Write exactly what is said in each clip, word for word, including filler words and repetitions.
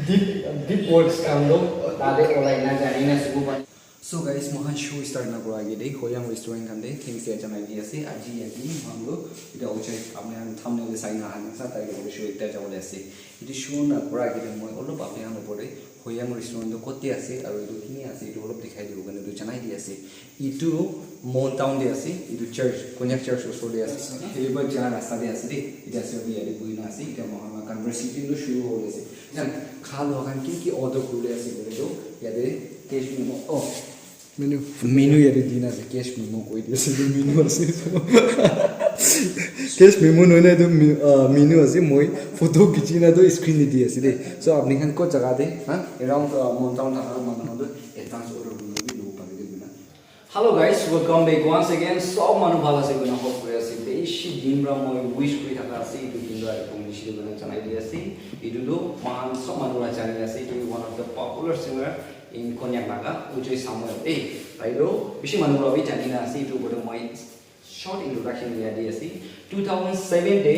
Deep, deep words khan toh tate olai na jani na subu pa. So guys, moikhan show start na kura age de Hoyang restaurant khan de thanks ya janai di ase. Aji yate moikhan toh eta ujai apni khan thumbnail de sai na han sa tai show ekta jabo le ase. Etu show na kura age de moi olop apni khan opor de Hoyang restaurant toh kote ase aru etu kini ase etu olop dikhai dibo karne etu janai di ase. Etu Mon town de ase, etu church, Konyak church osor de ase. Etu para ja rasta de ase de. Etu ase yate buhi na ase. Eta moikhan la conversation toh shuru hobole ase. Kha lua khan ki ki order kuribole ase koile toh yate cash memo, oh, menu, menu yate di na ase, cash memo koi di ase, etu menu ase. Cash memo nohoi na etu me-, ah, menu ase, moi photo khichi na toh screen te di ase de. So apni khan kot jaga te, ha, around, ah, Mon town thaka manu khan toh advance order kuribole bi lobo pare de koina. Hello guys, welcome back once again. Sob manu bhal ase koina hope kuri ase. Beshi din pra moi wish kuri thaka ase, etu din pra etu wish tu koina janai di ase. Etu tu moikhan sob manu pra jani ase, etu one of the popular singer in Konyak Naga, Ujoi Samuel. Eh, tai tu bishi manu pra bi jani na ase, etu koina moi short introduction dia di ase. Two thousand seven te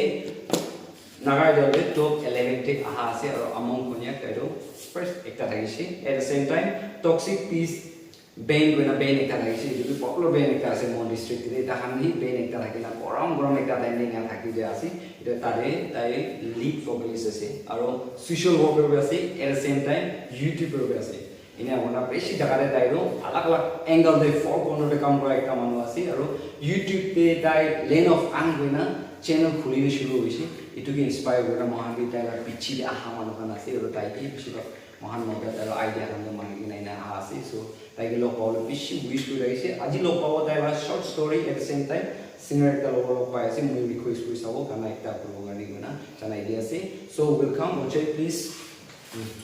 Naga Idol te top eleven te aha ase, aru among Konyak tai tu first ekta thakise. At the same time, Toxic Peace band koina band ekta thakise, etu bi popular band ekta ase Mon district te. Takhan hi band ekta thakina gorom gorom ekta time te ena thaki jai ase. Etu tate tai lead vocalist ase, aru social worker bi ase, at the same time YouTuber bi ase. Ena kurina bishi jaga te tai toh alag alag angle te four corner te kam kura ekta manu ase, aru YouTube te tai Land of Ang koina channel khuli na shuru hoise. Etu ke inspire kurina moikhan bi tai la piche te aha manu khan ase, aru tai ke bishi bhag moikhan mota tai la idea khan toh mani kena ena aha ase. So tai ke log pabole bishi wish kuri thakise. Aji log pabo tai la short story, at the same time singer ekta logo log pai ase. Moi request kuri sabo gana ekta kuribo karne koina janai di ase. So welcome Ujoi, please.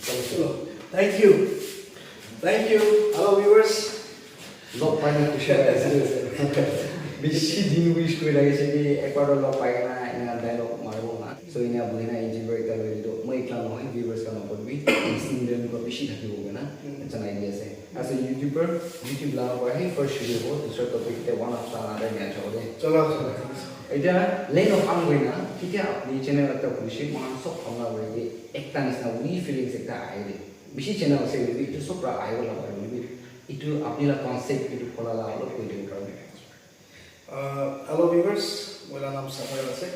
Hello. Thank you. Thank you. Hello, viewers. Log pai na khushi lagi ase. Bishi din wish kuri lagi ase ki ekbar toh log pai na ena dialogue maribo na. So ena buhi na interview ekta loi dito. Moi ekla nohoi, viewers khan opor bi. Sindren ko bishi thaki bo na. Janai di ase. As a YouTuber, YouTube la para hi first shuru hobo, dusra topic te one hafta na de nya chabo de. Chalo, chalo. Etiya Land of Ang koina, ketia apni channel ekta khulishi, moikhan sob hamla hoile ekta nisna we feelings ekta ahe de. Bishi channel ase hoile bi, etu sob pra ahibo laga hoile bi, etu apni la concept etu khola la olop koi dibo karne. Uh, hello viewers, moi la naam Samuel ase.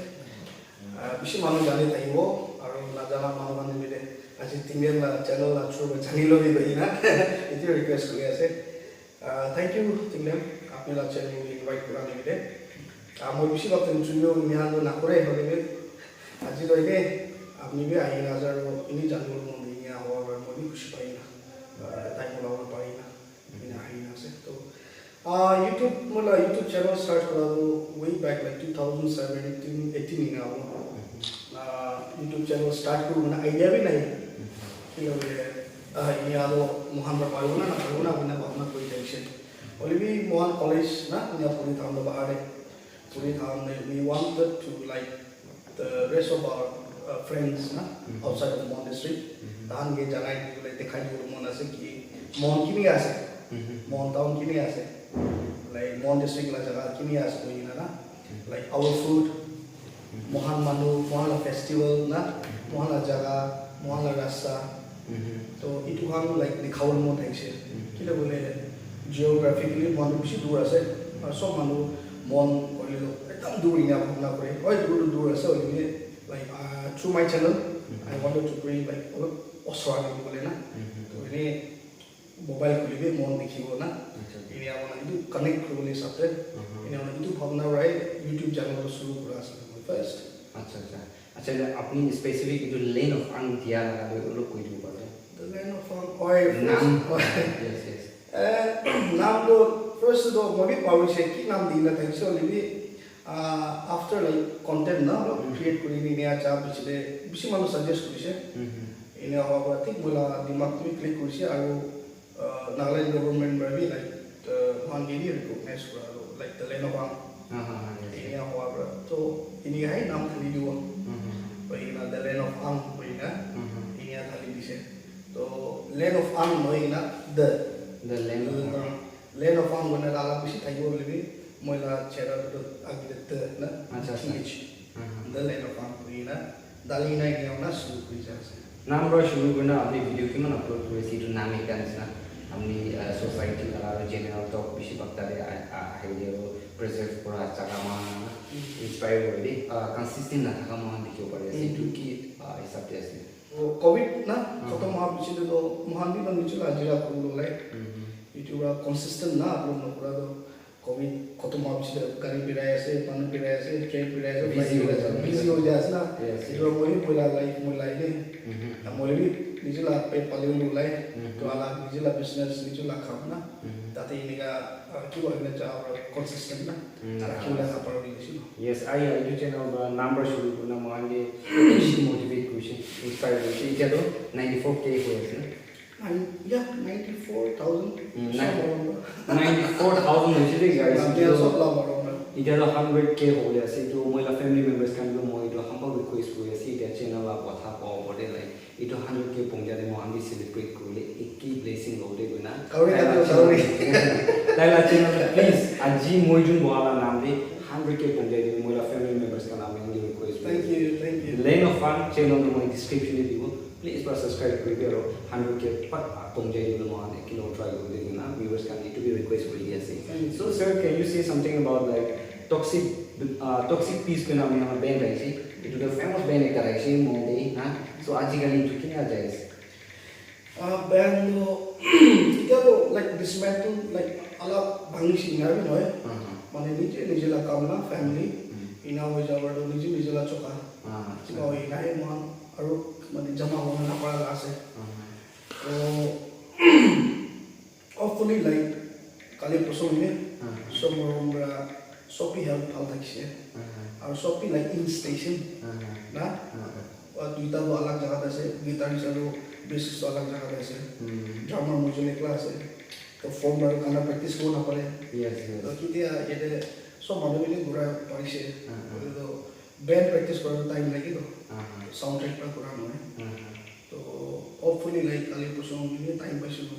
Uh, bishi manu jani thakibo, aru najana manu khan bhi aji Tinglen la channel la through pra jani lo bi koi na, etu request kuri ase. Uh, thank you, Tinglen, apni la channel te invite kura nimite. Uh, moi bishi bhag time chuyo mihan to nakore hoile bi, aji to ene apni bi ahi na ajar, ini janibole mon enia howa para moi bi khushi pai na, uh, time ulabole pari na, ena ahi na ase. To, uh, YouTube, moi la YouTube channel start kura to way back like two thousand seventeen, eighteen ena hobo. Uh, YouTube channel start kuru mana idea bi nai. Kile bole, ah, enia to moikhan para paribo na naparibo na koina bhabna kuri thakise. Hoile bi moikhan college na, enia puri thakan to bahar te. Puri thakan te, we wanted to, like, the rest of our, uh, friends na, outside of Mon district, tahan ke janai dibole, dekhai dibole mon ase ki Mon kineka ase. Mon town kineka ase. Like, Mon district la jaga kineka ase koina na. Like, our food, moikhan manu, moikhan la festival na, moikhan la jaga, moikhan la rasta. To etu khan like dikhabo mon thakise. Kile bole geographically moikhan bishi dur ase. Aru sob manu Mon koile to ekdam dur enia bhabna kore. Hoi, dur to dur ase, hoile bi, like, uh, through my channel, I wanted to bring, like, olop osor ani dibole na. To ene mobile khuli bi Mon dikhibo na. Acha. Enia hoina etu connect kuribole hisab te. Enia hoina etu bhabna para YouTube channel to shuru kura ase moi first. Acha, acha. Acha, apni specific etu Land of Ang dia laga toh olop koi dibo pare. The Land of Ang, oi, first. Naam. Yes, yes. Eh, naam to first to moi bi pahorise ki naam dina thakise hoile bi, ah, after like content na olop create kuri ni enia cha piche te bishi manu suggest kurise. Enia howa para thik moi la dimag te bi click kurise aru, uh, Nagaland government para bi, like, uh, moikhan ke bi recognize kura, like, the Land of Ang. Enia howa para. To, enia hai naam thali dibo. Koi kena, the Land of Ang, koi kena, enia thali dise. To, Land of Ang, koi kena, the. The Land of Ang. Land of Ang, koi kena, alak bishi thakibo hoile bi, Moi la channel tu agile te na Acha, acha. T H. Mhm. The Land of Fun kuri na dali na ke na suru kuri ja ase. Naam para shuru kurina apni video kiman upload kuri ase etu naam ekta nisna apni uh, society la aru general talk bishi bakta de ahi de aru preserve kura jaga man inspire kuri de uh, consistent na thaka man dikhibo pari ase etu ki uh, hisab de ase. Covid na khatam howa piche te to mohan bi na niche la ajira kuri lo lai. Itu ra consistent na upload na kura to Covid khatam howa piche te gari birai ase, manu birai ase, train birai ase, flight Busy birai ho ase, jai. busy ho jai ase na. Yes, Itu ra moi bi moi la life moi lai de. Mhm. Moi bi niche la pe pali lo lai. Mhm. To ala niche la business, niche la kam na. Mhm. Tate inika kiba hoina ja consistent na. Mm, Rakhi bole na paro ni ase. Yes, I I do channel ba number shuru kurna mohan ke bishi motivate kurise, inspire kurise. Etia to ninety four K hoi ase. Nine, yeah, ninety four thousand. Mm, Sob nine- around. Ninety four thousand hoise de guys. Etia sob la around. Etia to hundred K hobole ase. Etu moi la family members khan ke moi etu humble request kuri ase. Etia channel la kotha koa opor de like etu hundred K pongja de mohan ke celebrate kuribole eki blessing lobo de koina. Kauri kati kauri. Tai la channel de please aji moi jun boha la naam de hundred K pongja de moi la family members khan la mohan ke request kuri Thank ase. You, thank you. Land of Fun channel tu moi description de dibo. Please para subscribe kuri dibi aru hundred K pat pongja de mohan eki lo try kuri de koina viewers khan etu bi request kuri di ase. Thank you. So sir, can you say something about like toxic uh, toxic peace koina ami khan band aise. Etu tu famous band ekta aise Mumbai na. So aji kali etu kina jai ase. Ah, band to etia to like dismantle like alak bhangi sina bi noy. Mane nije nije la kam na family. Ina hoi jabo to nije nije la choka. Kiba hoi na he mohan aru mane jama hona na para la ase. To hopefully like kali poso hoine sob morom para sob bi health bhal thakise. Aru sob bi like in station na. Aru duita to alag jaga te ase, guitarist aru bassist to alag jaga te ase. Drummer moi jun ekla ase. To form aru gana practice kori na pare. Yes, yes. To ketia yate sob manu bhi ghura parise. Hoile to band practice kora time lage to. Sound check pa kora nohoi. To hopefully like kali poso hoine time paise to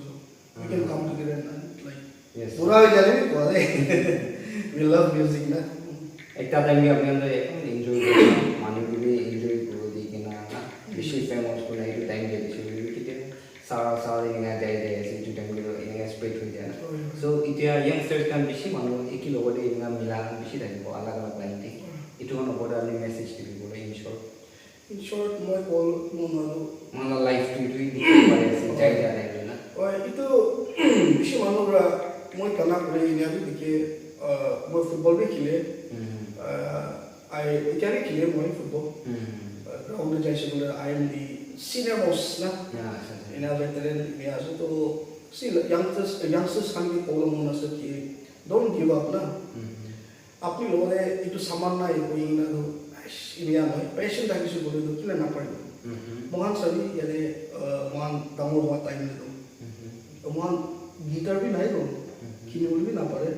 we can come together and like Yes. Pura hoi jale bi koa de. We love music na. Ekta time ke apni khan toh ekdum enjoy kuri manu ke bi enjoy kuri di kena na bishi famous kuri etu time ke bishi kuri kete sara sara eneka jai jai ase etu time ke toh eneka spread hoi jai na. So etia youngsters khan bishi manu eki logot te eneka mila khan bishi thakibo alag alag line te. Etu khan opor te apni message dibi bole in short. In short, moi kol mo nalu. Mala life tu tu dikhi pare ase jai jai time te na. Oi, itu bishi manu pra moi kana kure inia bi dikhe, uh, moi football bi khile. Uh, I itia bi khile moi football. Uh, ground te jaise kule I am the senior most na. Ya, acha, acha. Ina veteran inia ase to si youngsters youngsters khan ke kol mo na ase ki don't give up na. Apni logote etu saman nai koi kena tu, aish, inia nohoi, passion thakise koile tu kile naparibo. Moikhan sabi yate, uh, moikhan dangor howa time te tu. Moikhan guitar bi nai tu, kini bole bi napare.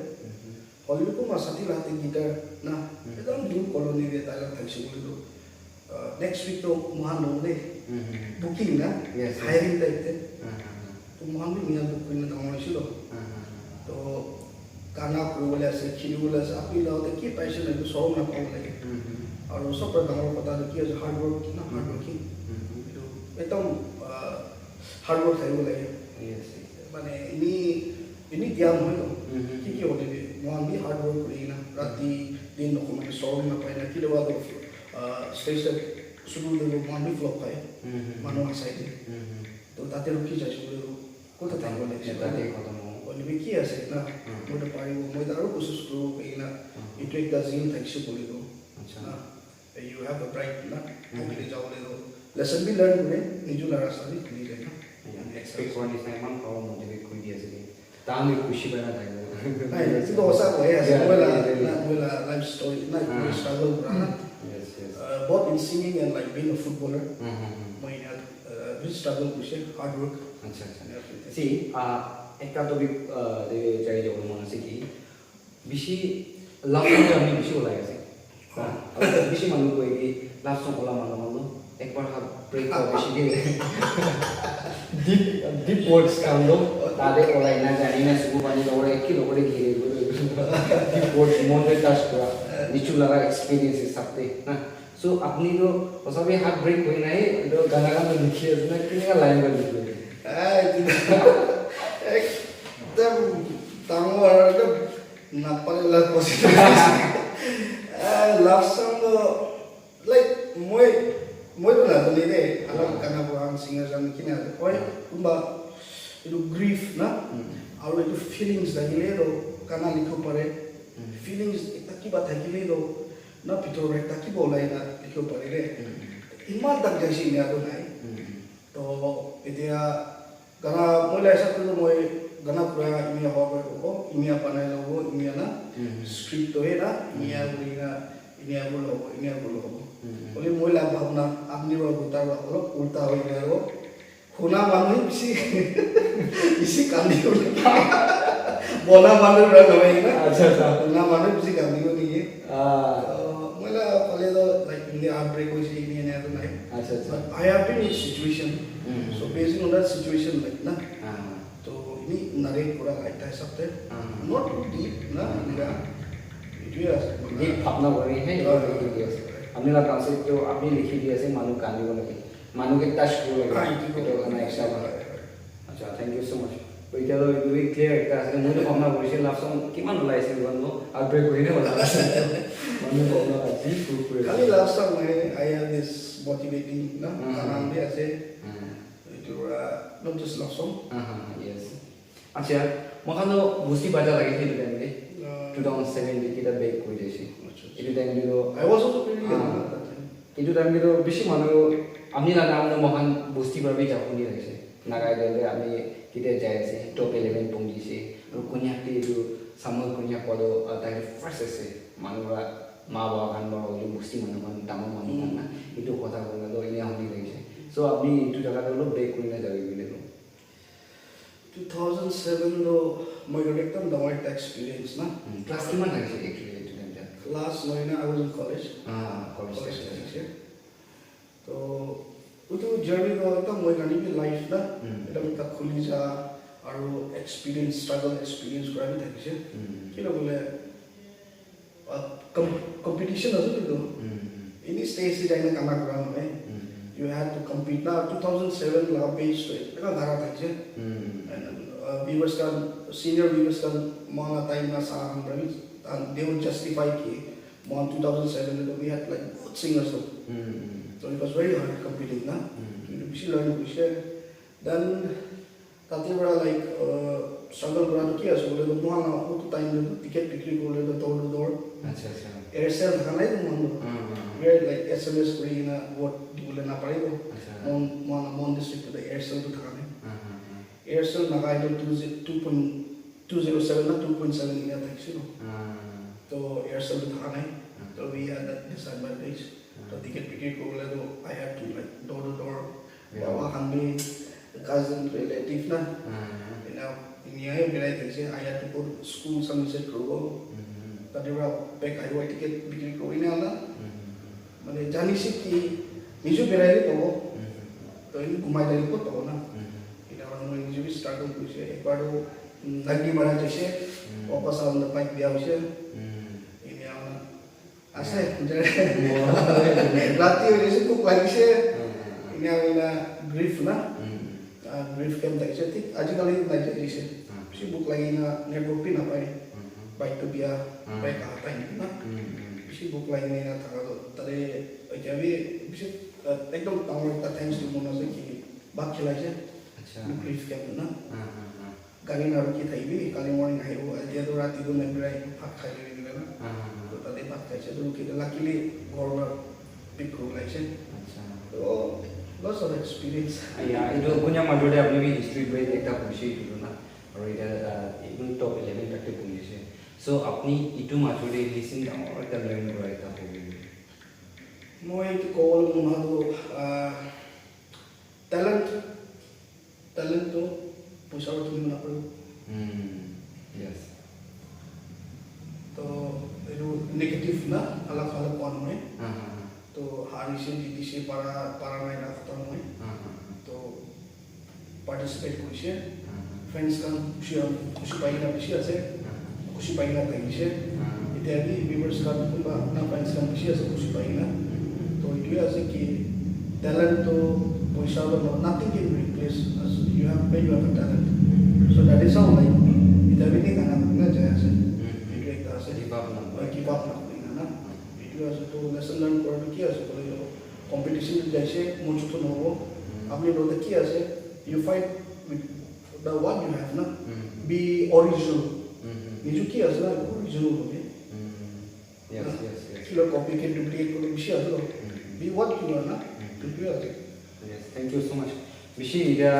Hoile bi kunba sathi la hate guitar na, ekdam dur colony te tai la thakise koile tu. Uh, next week to moikhan logo de booking na, Yes, yes. Hiring type te. Ah, ah, ah. To moikhan bi moikhan book kurina dangor hoise lo. Ah, ah, ah. To gana kuribole ase, khilibole ase, apni logote ki paise na etu sorom na pabo lage. Aru sob pra dangor kotha tu ki ase, hard work na, hard working. Etu ekdam, uh, hard work thakibo lage. Yes, yes. Mane ini ini gyan hoy to. Mhm. Ki ki hote bi moikhan bi hard work kuri na rati din nokomai sorom na pai na ki lewa to, uh, stage te suru te moikhan bi flop khai. Manu asai de. To tate rukhi jaise koile to kotha thakibo lage. Tate khotom hobo. Hoile bi ki ase na, moi to paribo, moi to aru kosis kuribo koi na, etu ekta zin thakise koile to. Acha. Na, you have a right na, agile jabole to. Lesson bi learn kure, nijor la rasta bi khuli jai na. Expect kora nisna iman power motivate kuri di ase de. Tahan bi khushi pai na thakibo. Nai, etu to hosa koi ase, Yeah, moi la, yeah, yeah. Na, moi la life story, na, moi struggle kura na. Yes, yes. Uh, both in singing and like being a footballer, Mhm. moi ina, uh, bit struggle kurise, hard work. Acha, acha. Yeah. See, uh, ekta topic, uh, de jai jabo mon ase ki, bishi love song ami bishi ulai ase. Aru bishi manu koi ki love song ola manu khan tu ekbar heart break hua bishi ke deep, deep words khan tu tate olai na jai na subu pani logore ki logore gire gire deep words mon te touch kura nichu laga experience hisab te na. So apni tu hosa bhi heart break hoi nai, etu gana khan tu likhi ase na, kineka line para likhi ase? Ah, etu ekdam dangor, ekdam napale la possible. Ah, love song tu, like, moi, moi tu najane de, alak gana khan singer khan kina ase. Oi, kunba etu grief na, aru etu feelings thakile tu gana likhibo pare. Feelings ekta kiba thakile tu na bhitor para ekta kiba olai na likhibo pare de. Iman tak jaise enia tu nai. To etia gana moi la hisab te tu moi gana pura enia hobo pare kobo, enia banai lobo, enia na script tu he na, enia kuri na, enia kuri lobo, enia kuri lobo. Hoile moi la bhabna apni para ulta para olop ulta hoi gaya ho. Huna manu bishi, bishi kandibo. Bona manu para nohoi na. Acha, acha. Huna manu bishi kandibo niki. Ah. To moi la phale tu, like, enia heartbreak hoise, enia, enia tu nai. Acha, acha. But I have been in situation. So basing on that situation, like, na. Ah. To ini narrate kura la ekta hisab te. Ah. Not too deep, na, enia. Etu ase. Deep bhabna kuri he, etu likhi di ase. Apni la translate tu apni likhi di ase, manu kandibo lage. Manu ke touch kuri lage. Ah, etu tu. Etu karne extra bhal. Acha, thank you so much. To etia to etu bhi clear ekta ase. Moi to bhabna korise love song kiman ulai ase, iman to heartbreak kori na ulai ase. Manu bhabna ase, kuri kuri. Khali love song nahi, I have this motivating na, gana khan bhi ase. Etu para not just love song. Aha, yes. Acha, moi khan to bosti baja lage ase etu time te. Two thousand seven te kita back kuri jaise. Etu time te to I was also pretty young at that time. Etu time te to bishi manu, apni la naam to moi khan bosti para bhi jabo ni rakhise. Naga Idol te apni ketia jai ase, top eleven pong jise. Aru Konyak te etu Samuel Konyak pa to, ah, tai first ase. Manu para ma baba khan para hoile bosti manu khan, dangor manu khan na. Etu kotha kona to enia huni rakhise. So apni etu jaga te olop back kuri na jabi koile to. Two thousand seven to moi karne ekdam dangor ekta experience na. Class kiman thakise actually etu time te? Class nine na, I was in college. Ah, college time te. To utu journey to ekdam moi karne bhi life na. Ekdam ekta khuli ja aru experience, struggle experience kura bhi thakise. Kile bole, uh, com-, competition ase etu. Any stage te jai na gana kura nohoi. You had to compete. Na two thousand seven la batch to ekta gana thakise. And, uh, viewers khan, senior viewers khan, moi la time na sa khan para bhi, and they will justify ki moi two thousand seven te we had, like, good singers. So it was very hard competing na. Etu bishi learn kurise. Then tate para, like, uh, struggle kura tu ki ase koile tu, moi khan la utu time te tu ticket bikri kuribole tu door to door. Acha, acha. Aircel thaka nai tu moi khan tu. We are, like, S M S kuri kena vote dibole na paribo. Acha. Moi, moi khan la Mon district te Aircel tu thaka nai. Aircel Naga Idol two ze-, two point, two zero seven na two point seven enia thakise no. To Aircel tu thaka nai. To we had that disadvantage. To ticket bikri kuribole tu I had to, like, door to door. Baba khan bhi, cousin, relative na. Ena, enia he berai thakise, I had to go to school, submit kuribo. Tate para back ahibo, ticket bikri kuri na na. Mane, janise ki, niju berai le pabo. To, etu gumai thakile kot pabo na. Ena, moi niju bhi struggle kurise. Ekbar to, mm, nagni mara jaise, wapas aunde bike beya hoise. Enia, ase, rati hoile se bhuk lagise. Enia hoina grief na. Ah, grief camp thakise. Thik ajikali nai thakise. Bishi bhuk lagi na network bhi napai. Bike tu biya, bike aha time na. Bishi bhuk lagi na thaka to. Tare etia bhi bishi, ah, ekdom dangor ekta thanks dibo mon ase ki bhal khilaise. Grief camp na. Gari na rukhi thakibi, kali morning ahibo, etia tu rati tu nai birai bhat khai loi kena na. To tate bhat khaise, to rukhi, luckily ghor para pick kuri laise. To lots of experience. Ya, etu Konyak major te apni bhi history break ekta koise etu tu na. Aru etia, ah, etu top eleven tak te pahunchise. So apni etu major te lesson dangor ekta learn kura ekta hobo. Moi etu kobole mon tu, ah, talent Talent to poisa para kinibo naparibo. Yes. To etu negative Na, alak alak one hoy. To harise, jitise, para, para nai na khatam hoy. To participate korise. Fans khan khushi, khushi pai na bishi ase. Khushi pai na thakise. Itya bi viewers khan kunba na fans khan bishi ase khushi pai na. To itya ase ki talent to poisa to no, nothing can replace as you have when you have a talent. So that is how, like, itya bi ni gana na jai ase. Itya ekta ase. Give up na. Give up na. Etu ase to lesson learn kora to ki ase koile to competition te jaise, mur chutu nohobo. Apni logote ki ase, you fight with the one you have na. Be original. Niju ki ase na, original hobi. Yes, yes, yes. Kila copycat, duplicate kori bishi ase to. Be what you are na. Etu ase. Yes, thank you so much. Bishi ida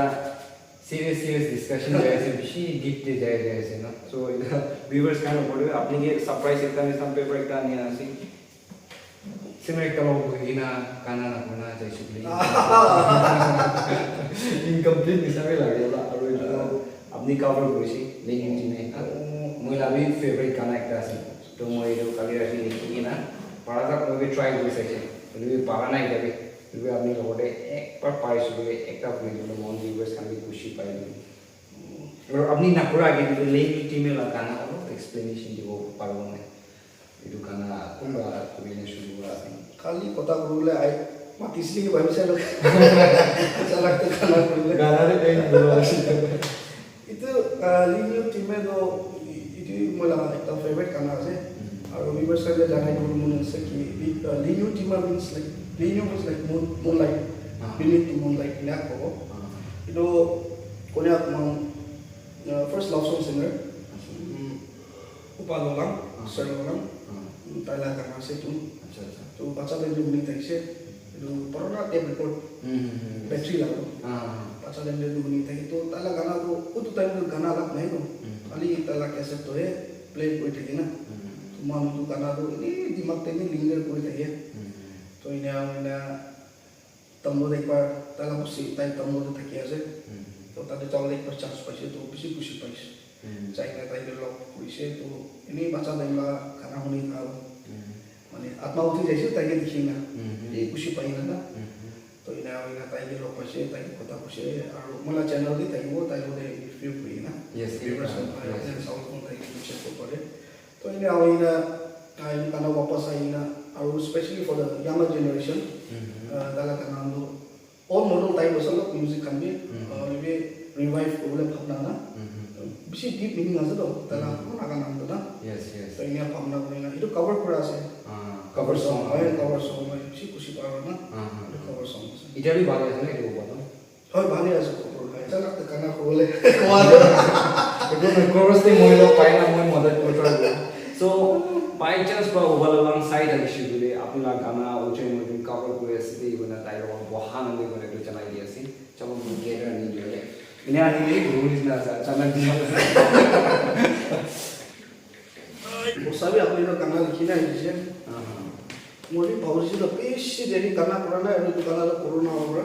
serious serious discussion jai ase, bishi deep te jai jai ase na. So ida viewers khan opor te apni ke surprise ekta nisna paper ekta ani ase. Same ekta log boi kena gana na kona jai ase koile incomplete nisna bi lage la, aru etu apni cover korise Lenu team e na. Moi la bi favorite gana ekta ase. To moi etu kali rati likhi kena para tak moi bi try kori saise. Hoile bi para nai jabi. Etu bi apni logote ekbar paise koile ekta bole mon viewers khan bi khushi pai dibo. Aru apni nakura age te Lenu team la gana olop explanation dibo paribo nai? Etu gana kunba kobi na shuru kura ase. Kali kotha kuribole ai matisile ki bhabise lok. Achalak to gana kuribole. Gana te pain kura ase. Etu, ah, Lenu team to, etu moi la ekta favorite gana ase. Aru viewers khan ke janai dibo mon ase ki, ah, Lenu team means like, Lenu means like moon, moonlight. Beneath the moonlight ena kobo. Etu Konyak mang, ah, first love song singer. Upa Lolang, Sir Lolang, tai la gana ase etu. Acha, acha. To bacha time te huni thakise, etu purana tape record, battery la. Bacha time te huni thaki, to tai la gana to, utu time te gana alak nai to. Khali tai la cassette to he play kori thaki na. To moi etu gana to ene dimag te ene linger kori thaki. To ena, ena, Tamlo te ekbar tai la bosti, tai Tamlo te thaki ase. To tate jabole ekbar chance paise, to bishi khushi paise. Jai kena tai ke log kurise, to ene bacha time la gana huni thaka toh. Mane atma uthi jaise tai ke dikhi na. Ei khushi pai na na. To ena hoi na tai ke log paise, tai ke kotha koise, aru moi la channel te thakibo, tai logote interview kuri na. Yes, viewers khan, audience khan tai ke check kori pare. To ena hoi na, ah, etu gana wapas ahi na, aru specially for the younger generation, ah, tai la gana khan tu old model type ase olop music khan bi, ah, hoile bi revive kuribole bhabna na. Bishi deep meaning ase to, tai la purana gana khan tu na. Yes, yes. To ena bhabna kuri na, etu cover kura ase. Ah, cover song. Cover song, bishi khushi pa na. Etu cover song ase. Itya bi bhal ase na etu opor to? Hoi, bhale ase, khobor khai. Achalak te gana kobole kowa toh. Etu chorus te moi log pai na, moi madad kori try koribo. So, by chance pra Upa Lolang sai thakise koile, apni la gana Ujai Mujung cover kuri ase de, koina tai log boha na de, koina etu janai di ase. Chalo, moi gather ani di ase. Ene ani de, guru nisina ase, achanok de. Bosa bi apni toh gana likhi na ahise. Moi bi bhabise toh bishi deri gana kura nai, aru etu gana toh purana hobo para.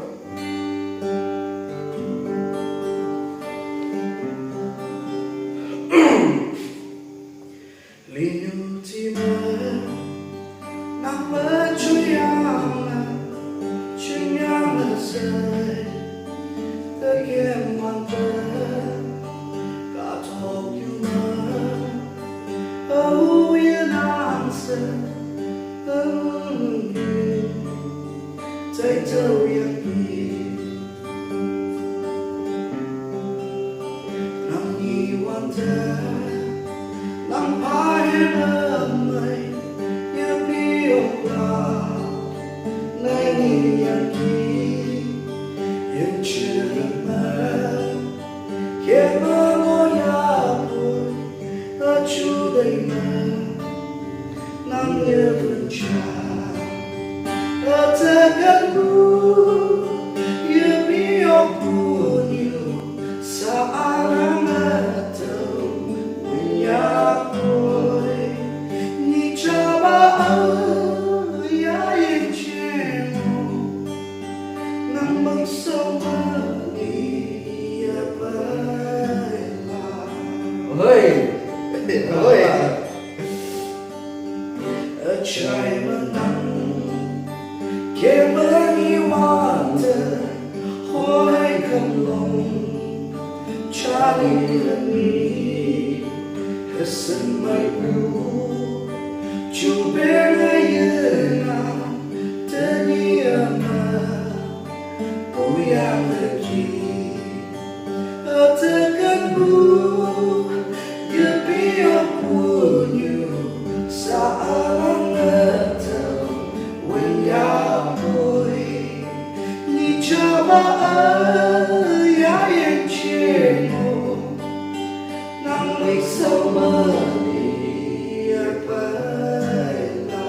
Linu tima nang ma chuyang na, chuyang na sai, ta kem man ta, ka tok yu ma. Hoi. Hoi. Kemani wante hoi kamlong chani lani hesen mai bu chubena yena tani ama uyang lagi. Atakan bu yepi apunyu saalang atam wenya boy. Ni chaba ya yang chenu nang wik sama ni ya paila.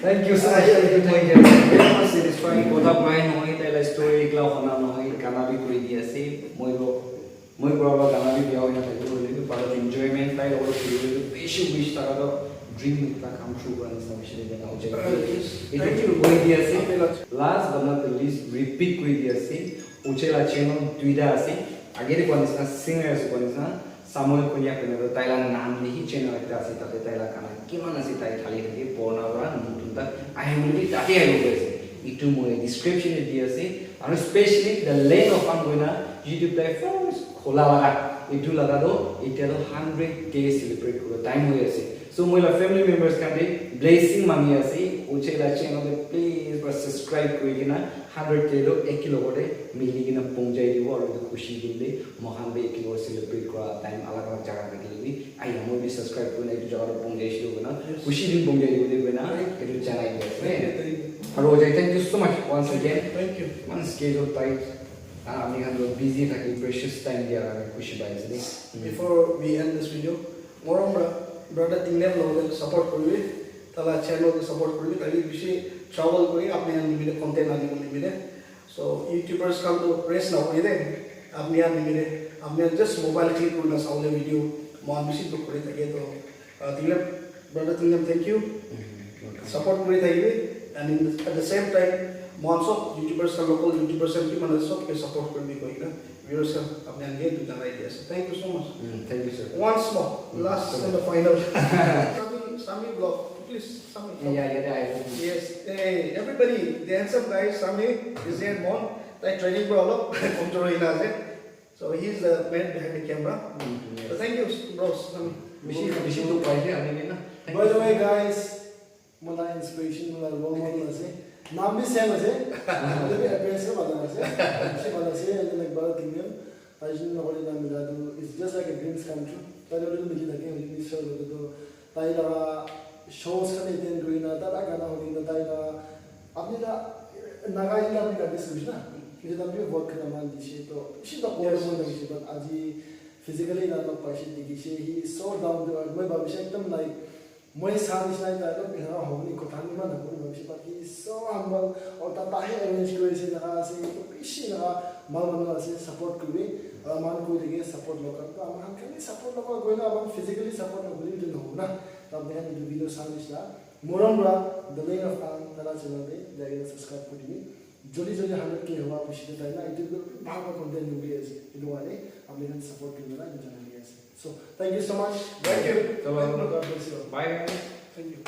Thank you so much. Thank you, thank you. Very much satisfying. Kotha pai nohoi, tai la story ekla hona nohoi, gana bi kuri di ase. Moi lo, moi kura la gana bi bia hoina thaki bole bi, but enjoyment tai lo kuri bole bi, bishi wish thaka to dream ekta come true kura nisina bishi de na ujai. Thank you. Etu kuri di ase. Last but not the least, repeat kuri di ase. Uche la channel duita ase. Agete koa nisina singer ase koa nisina Samuel Konyak koina toh tai la naam te hi channel ekta ase, tate tai la gana kiman ase tai thali thake, purana para notun tak ahi bole bi tate ahi bole ase. Etu moi description te di ase. Aru specially The Land of Fun koina YouTube tai first khola laga, etu laga toh etia toh hundred K celebrate kuribo time hoi ase. So moi la family members khan te blessing mangi ase, Uche la channel te please para subscribe kuri kena hundred K toh eki logote mili kena pongjai dibo, aru etu khushi din te moikhan bi eki logote celebrate kura time alag alag jaga thakile bi ahiya, moi bi subscribe kurina etu jaga toh pongjai dibo koina khushi din pongjai dibo de koina etu janai di ase. Aru Uche, thank you so much once again. Thank you. Iman schedule tight. Ah, ami khan toh busy thaki precious time dia karne khushi pai ase de. Before we end this video, morom para brother Tinglem logote support kuribi, tala channel te support kuribi, tabi bishi travel kuri apni khan nimite content ani kuri nimite. So YouTubers khan to press na kuri de, apni khan nimite, apni khan just mobile click kuri na saule video, mohan bishi dukh kuri thake to, uh, Tinglem, brother Tinglem, thank you. Support kuri thakibi, and in the, at the same time, mohan sob YouTubers khan, local YouTubers khan kiman ase sob ke support kuribi koi kena. Viewers khan, apni khan ke etu janai di ase. Thank you so much. Mm, thank you, sir. Once more, last and the final. Sami, Sami vlog, please, Sami. Yeah, yeah, yeah, yeah. Yes, hey, everybody, the handsome guy, Sami, is here, mon. Tai training kura olop komjor hoina ase. So he is the man behind the camera. Mm, yes. So thank you, bro, Sami. Bishi, bishi dukh paise ami ke na. Thank you. By the way, guys, Mola inspiration, mola role model ase. Naam bhi same ase. Hoile bhi appearance bhi bhal ase. Bishi bhal ase. And then like brother Tinglem, tai jin nokole na mila tu, it's just like a dreams come true. Tai loi mili thake, hoile bhi sure hoile tu, tai laga shows khan attend kuri na, tai laga gana huni na, tai laga, apni laga, Naga India bhi practice kuri na. Etu time bhi work khan aman dise, to bishi to kore mon lagise, but aji physically na log paise, dikhise, he is so down to earth. Moi bhabise ekdam like, Moi sa nisna tai toh enaka hobo ni kotha ni man hobo ni bhabise, but he is so humble. Aru tai, tai he arrange kuri ase, enaka ase, bishi enaka bhal manu ase, support kuribi. Aru moikhan koi thake support local, toh moikhan khan bi support local koi na, moikhan physically support nokuri le etu nahobo na. Toh apni khan etu video sa nisna, morom para The Land of Fun taila channel te jai kena subscribe kuri dibi. Joldi joldi hundred K howa bishi te tai na, etu bhal bhal content nokuri ase. Etu karne apni khan support kuri na, etu janai di ase. So, thank you so much. Thank you. Chalo. God bless you all. Bye, guys. Thank you.